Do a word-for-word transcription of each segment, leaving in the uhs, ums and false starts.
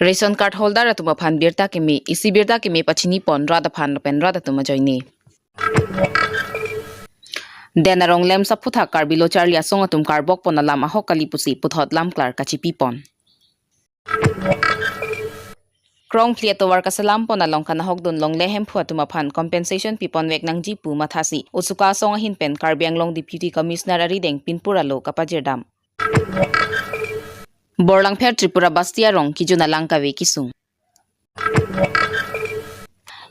Ration card holder atum aphan birta keme, isi birta keme pachini pon rat aphan lapen rat atum ajoine. Den arong lem saputhak Karbi Lo Charli Asong atum karbok pon alam ahok kali pusi puthot lamklar kachipi pon. Krongphli atovar kaselam pon along kanahok dun longle hemphu atum aphan compensation pipon vek nangji pu mathasi Usuka asong ahin pen Karbi Anglong Deputy Commissioner arideng pinpur alo kapajirdam. Borlangpher Tripura Basti arong kijun alang kave kisung.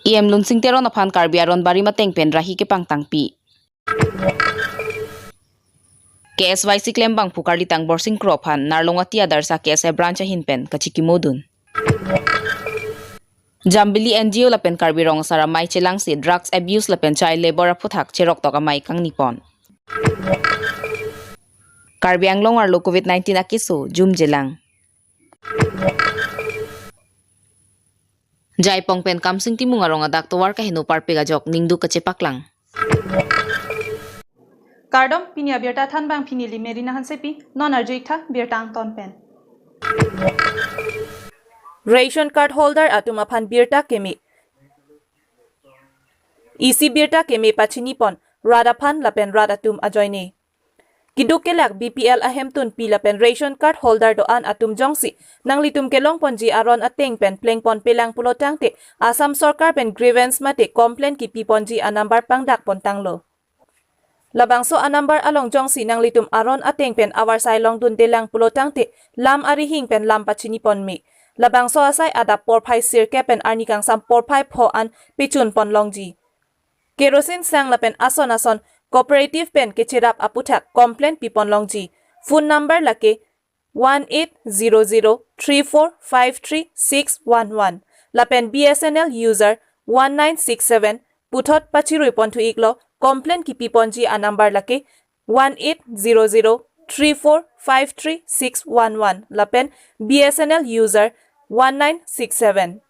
E M Lunsing Teron aphan Karbi Aron Barim ateng pen rahi kepangtangpi. K S Y C klembangphu Karlitang Borsing Kro aphan Narlongati Adarsa K S A branch ahin pen kachikimodun. Jambili N G O lapen Karbi Rong Asar Amei chelangsi drugs abuse lapen child labour aphuthak cheroktok amei kangni pon. Karbi Anglong arlo covid nineteen akeso jumjelang. Jaipong pen Kamsing Timung arong adak tovar kaheno parpik ajok ningduk kachepaklang. Kardom, pini abirta thanbangpi neli Merina Hansepi, non arju-ik tha birta angton pen. Ration card holder atum aphan birta keme, isi birta keme pachini pon rat aphan lapen rat atum ajoine. Keduk kelak B P L ahemtunpi lapen ration card holder do-an atum jongsi nanglitum kelong ponji aron ateng pen pleng ponpelang pulo tangte Assam Sorkar pen grievance mate complaint kipi ponji anumber pangdak pon tanglo. Labangso anumber along jongsi nanglitum aron ateng pen avarsai longdundelang pulo tangte lam arihing pen lam pachini pon me. Labangso asai adap porphai sirkep pen arni kangsam porphai pho an pichun pon longji. Kerosene sang lapen ason ason cooperative pen kecherap aphuthak complaint pipon longji. Phone number lake one eight zero zero three four five three six one one lapen B S N L user one nine six seven puthot pachirui ponthu-iklo. Complaint kipi ponji anumber lake one eight zero zero three four five three six one one lapen B S N L user one nine six seven.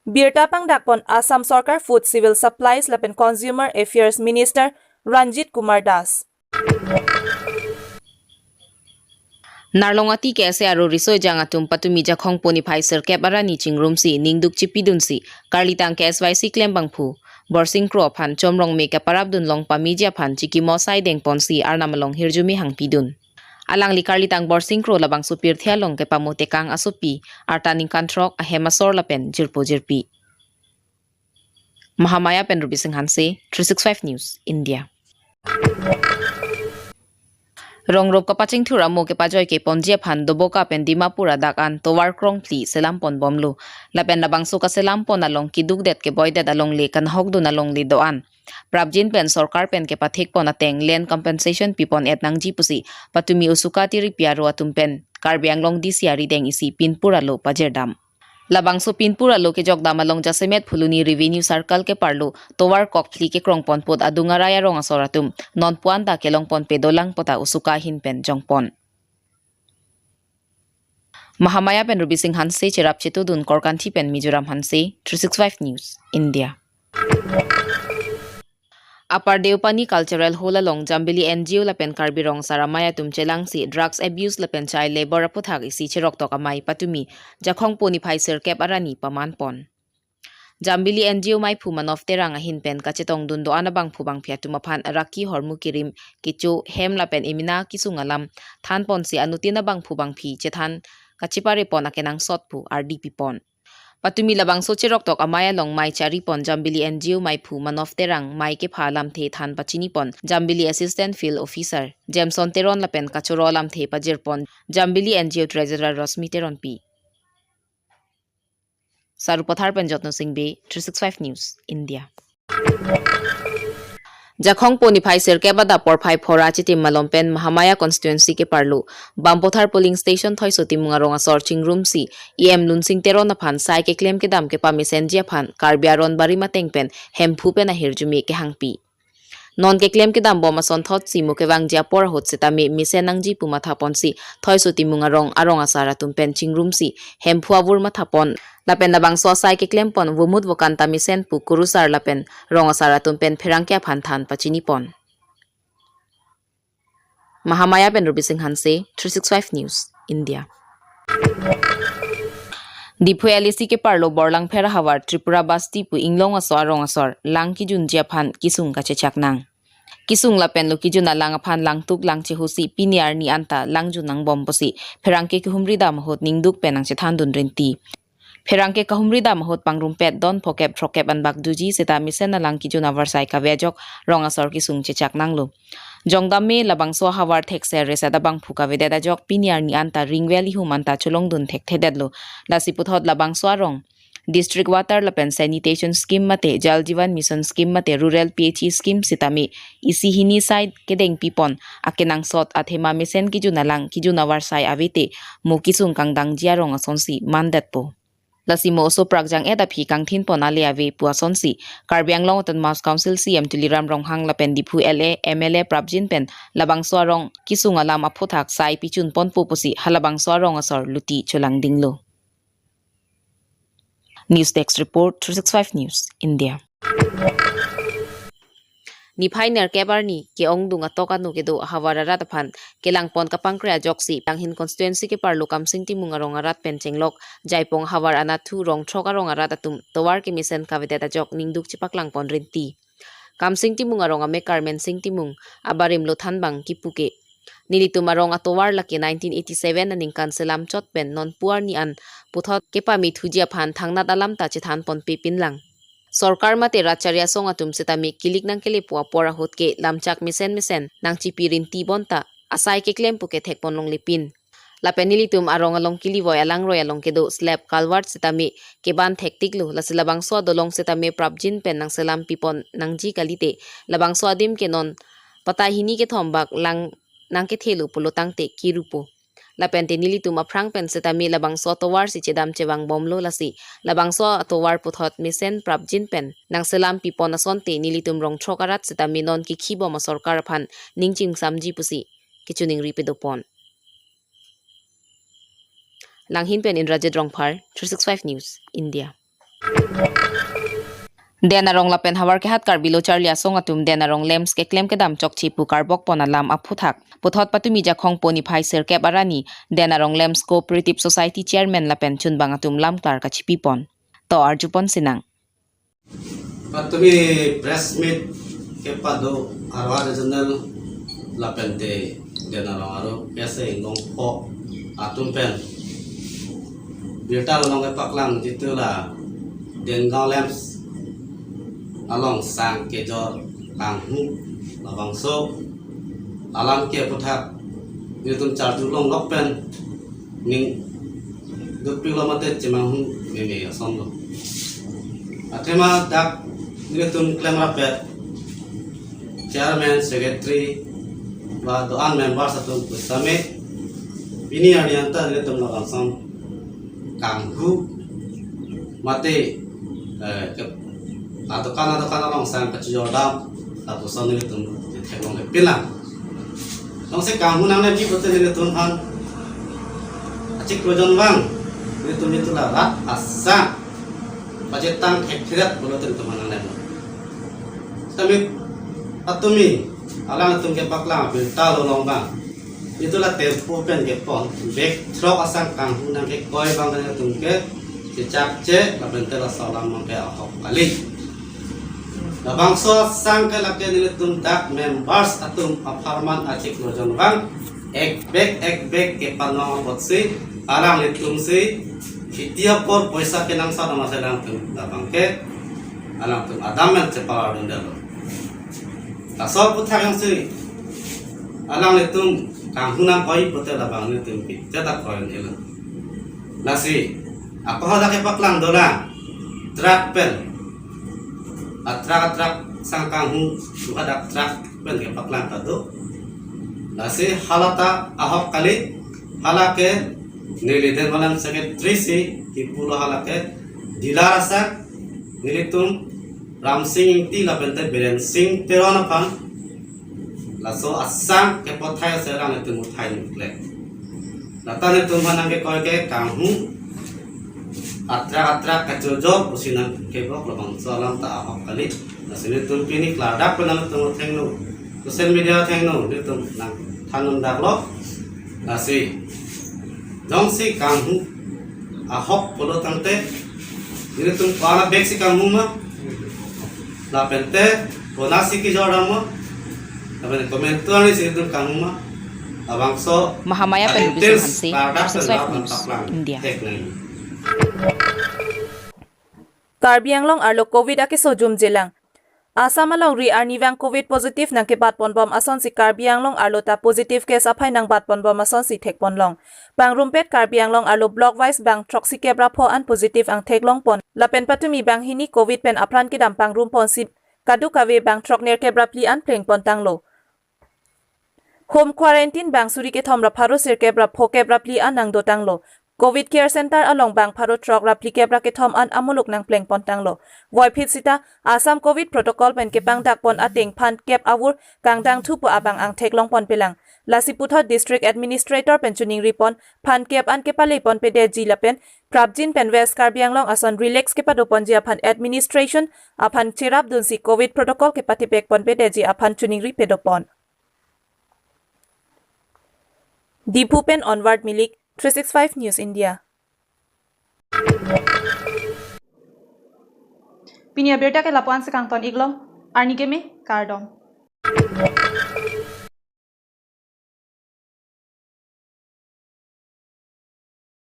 Birta pangdak pon Assam Sorkar Food Civil Supplies lapen Consumer Affairs Minister Ranjit Kumar Das. Narlongati K S A aro riso ejang atum patumi Jakhong po niphai sirkep arni chingrumsi ningduk chipidunsi Karlitang K S Y C klembangphu Borsing Kro aphan chomrong me kaparapdun long pameji aphan chikimo asai dengponsi Arnam along hirjume hangpidun. Alangli Karlitang Borsing Kro labangso pirthe along kepamo tekang asopi, arta ningkan throk, ahem asor lapen jirpo jirpi. Mahamaya pen Ruby Singh Hanse, three six five News, India. Rongrop kapachingthur amo kepajoi keponji aphan Doboka pen Dimapur adak an tovar krongphli selam pon bomlo. Lapen labangso kaselam pon along kedukdet keboidet alongle kanahokdun alongle do-an prapjin pen sorkar pen kepathik pon ateng land compensation pipon et nangji pusi patumi Usuka tiripi aro atum pen Karbi Anglong D C arideng isi pinpur alo pajirdam. Labangso pinpur alo kejokdam along jasemet Phuloni Revenue Circle keparlo tovar kokphli kekrong ponput adung arai arong asor atum non puan ta kelong ponpe dolang puta Usuka ahin pen jongpon. Mahamaya pen Ruby Singh Hanse, cherap chetudun Korkanthi pen Mizoram Hanse, three six five News, India. Upper Deopani Cultural Hall along Jambili N G O lapen Karbi Rong Asar Amei atum chelangsi drugs abuse lapen child labour aphuthak isi cheroktok amei patumi Jakhong po niphai sirkep arni paman pon. Jambili N G O meiphu Manov Terang ahin pen kachetongdun do-an abangphu bangphi atum aphan araki, hormu kirim, kecho, hem lapen emena kisung alam than ponsi anuttin abangphu bangphi chethan kachipare pon akenangsot pu ardi pipon. Patumi labangso cheroktok amei along mei chari pon Jambili N G O meiphu Manov Terang, mei kepha alamthe than pachini pon Jambili Assistant Field Officer Jameson Teron lapen kachoro alamthe pajir pon Jambili N G O Treasurer Rosmi Teronpi. Sarupathar pen Jotno Singh Bey, three six five News, India. Jakhong po niphai sirkep adap porphai phora chitim malom pen Mahamaya constituency keparlo Bampothar polling station Thoiso Timung arong asor chingrumsi E M Lunsing Teron aphan sai keklem kedam kepamesenji aphan Karbi Aron Barim ateng pen Hemphu pen ahirjume kehangpi. Non keklem kedam bom asonthotsi mo kevangji apor ahut setame mesen nangji pu matha ponsi Thoiso Timung arong arong asar atum pen chingrumsi Hemphu avur matha pon lapen labangso asai keklem pon vomut vokan ta mesen pu kurusar lapen rong asar atum pen pherangke aphan than pachini pon. Mahamaya pen Ruby Singh Hanse, three six five News, India. Diphu L A C keparlo Borlangpher ahavar Tripura Basti pu inglong aso arong asor lang kijunji aphan kesung kachechak nang. Kesung lapen lo kejun alang aphan langtuk langchehusi pini arni anta langjun nangbom pusi pherangke kehumri dam ahut ningduk pen nangchethandun rinti. Pherangke kehumri dam ahut pangrumpet don phokep throkep anbak duji seta mesen alang kejun avarsai kave ajok rong asor kesung chechak nanglo. Jongdam me labangso ahavar thekser reset abangphu kavedet ajok pini arni anta ringvel ihum anta cholongdun thekthedetlo. Lasi puthot labangso arong District Water lapen Sanitation Scheme mate Jal Jeevan Mission Scheme mate Rural P H E Scheme sitame isi hini side kedeng pipon akenangsot athema mesen kejun alang kejun avarsai avete mo kesung kangdangji arong asonsi mandetpo. Lasi mo oso prakjang et aphi kangthinpon ale ave pu asonsi Karbi Anglong Autonomous Council C E M Tuliram Ronghang lapen Diphu L A, M L A prapjin pen labangso arong kesung alam aphuthak sai pichunponpo pusi halabangso arong asor luti cholangdinglo. News Desk Report, three six five News, India. Niphai nerkep arni ke-ongdung atok ano kedo ahavar arat aphan kelangpon kapangkre ajoksi Langhin constituency keparlo Kamsing Timung arong arat pen chenglok Jaipong ahavar anathu rong throk arong arat atum tovar kemesen kavedet ajok ningduk chepaklangpon rinti. Kamsing Timung arong amek Karmen Sing Timung abarim lo thanbang kipu ke. Nelitum arong atovar lake nineteen eighty-seven aningkan selam chot pen non pu arni an puthot kepamithuji aphan thangnat alam ta chethanponpe pinlang. Sorkar mate Rajchari asong atum sitame kilik nangkelepo apor ahut ke lamchak mesen mesen nangchipi rinti bonta asai keklempo kethekpon longle pin. Lapen nelitum arong along kelivoi alangroi along kedo slab culvert sitame keban thektiklo, lasi labangso adolong sitame prapjin pen nangselam pipon nangji kalite labangso adim ke non patai hini kethom bak lang nangkethelo pulo tangte kirupo. Lapen te nelitum aphrang pen sitame labangso atovar si chedam chevangbomlo, lasi labangso atovar puthot mesen prapjin pen nangselam pipon asonte nelitum rong throk arat sitame non kekhibom asorkar aphan ning chingsamji pusi kechiningri pedopon. Langhin pen Indrajit Rongphar, three six five News, India. Den arong lapen havar kehat Karbi Lo Charli Asong atum Den arong lamps keklem kedam chokche pu karbokpon alam aphuthak puthot patumi Jakhong po niphai sirkep arni Den arong Lamps Cooperative Society Chairman lapen chunbang atum lamklar kachipipon. To arjupon sinang. Patumi press meet kepado Arwa Regional lapen te Den arong aro kese inglong po atum pen birta along kepaklang jitu la Dengaon Lamps along sang kejor kanghu labangso alam ke aphuthak nelitum charju longlok pen ning dukpik lo mate chemanghu meme ason lo. Athema dak nelitum klemrapet chairman, secretary, ba do-an members atum pusitame pini arni anta nelitum labangson kanghu mate, eh, ke, adokan adokan along sang kachijor dam lapuson nelitum theklongle pinlang. Jongsi kanghu nangnemji pulote nelitum aphan achiklo jonvang nelitum jitu la rat asang pachetang thekthedet pulote nelitum aphan nangnemlo. Sitame patumi alangtum kepaklang abirta along abang jitu la tempo pen kepon bag throk asang kanghu nangkekoi abang nelitum ke chechakche lapen te laso alam abang ke ahok kali. Labangso asang ke lake nelitum dak members atum apharman achiklo jonvang ek bag ek bag kepanong apotsi alanglitum si kheti apor poisa kenangsot amatsi alangtum labang ke alangtum adam men chepalardundetlo. Laso aphuthak jongsi alanglitum kanghu nangkoi pulote labang nelitum pite ta koi un-elo. Lasi ako hadak kepaklang dolang truck pen atruck atruck sang kanghu hadak truck pen kepaklang ta do. Lasi hala ta ahok kali, hala ke neli Den Lamps Secretary si kipulo hala ke dealer asang nelitum Ramsing Ingti lapen te Biren Sing Teron aphan laso asang kepathai ase alanglitum uthai nukle. Lata nelitum aphan nangkekoi ke kanghu atruck atruck kachojor pusi nangkebok labangso alam ta ahok kali. Lasi nelitum pini klardak pen nangtum athengno social media athengno nelitum nangthandundaklo. Lasi jongsi kanghu Ahok pulo tangte, ilitum ko-an abek si kanghu ma, lapen te konatsi kejor dam ma, lapen komantu arni si ilitum kanghu ma, labangso Mahamaya pen Ruby details Singh Hanse, klardak Six pen Five lapen News, paklang India. Thek nang. Karbi Anglong arlo Covid akeso jumjelang. Assam alongri arnivang Covid positive nangkebatponbom asonsi Karbi Anglong arlo ta positive case aphai nangbatponbom asonsi thekponlong. Pangrumpet Karbi Anglong arlo block wise bang throksi kep ra pho an positive angtheklongpon. Lapen patumi banghini Covid pen apran kedam pangrumponsi kadokave bang throknerkep ra phli an plengpontanglo. Home quarantine bang suri kethom ra pharo sirkep ra phokep ra phli an nangdotanglo. Covid Care Center along bang pharo throk ra phlikep ra kethom an amuluk nangplengpontanglo. Voiphit sita Assam Covid protocol pen kepangdakpon ateng phan kep avur kangdangthu pu abang angtheklongponpelang. Lasi puthot District Administrator pen chiningripon phan kep an kepaleponpedetji lapen prapjin pen West Karbi Anglong ason relax kepadoponji aphan administration aphan cherapdunsi Covid protocol kepathipekponpedetji aphan chiningri pedopon. Diphu pen Onward Milik, Three Six Five News India. Pini abirta ke lapuan si kangton-iklo, arni keme, kardom.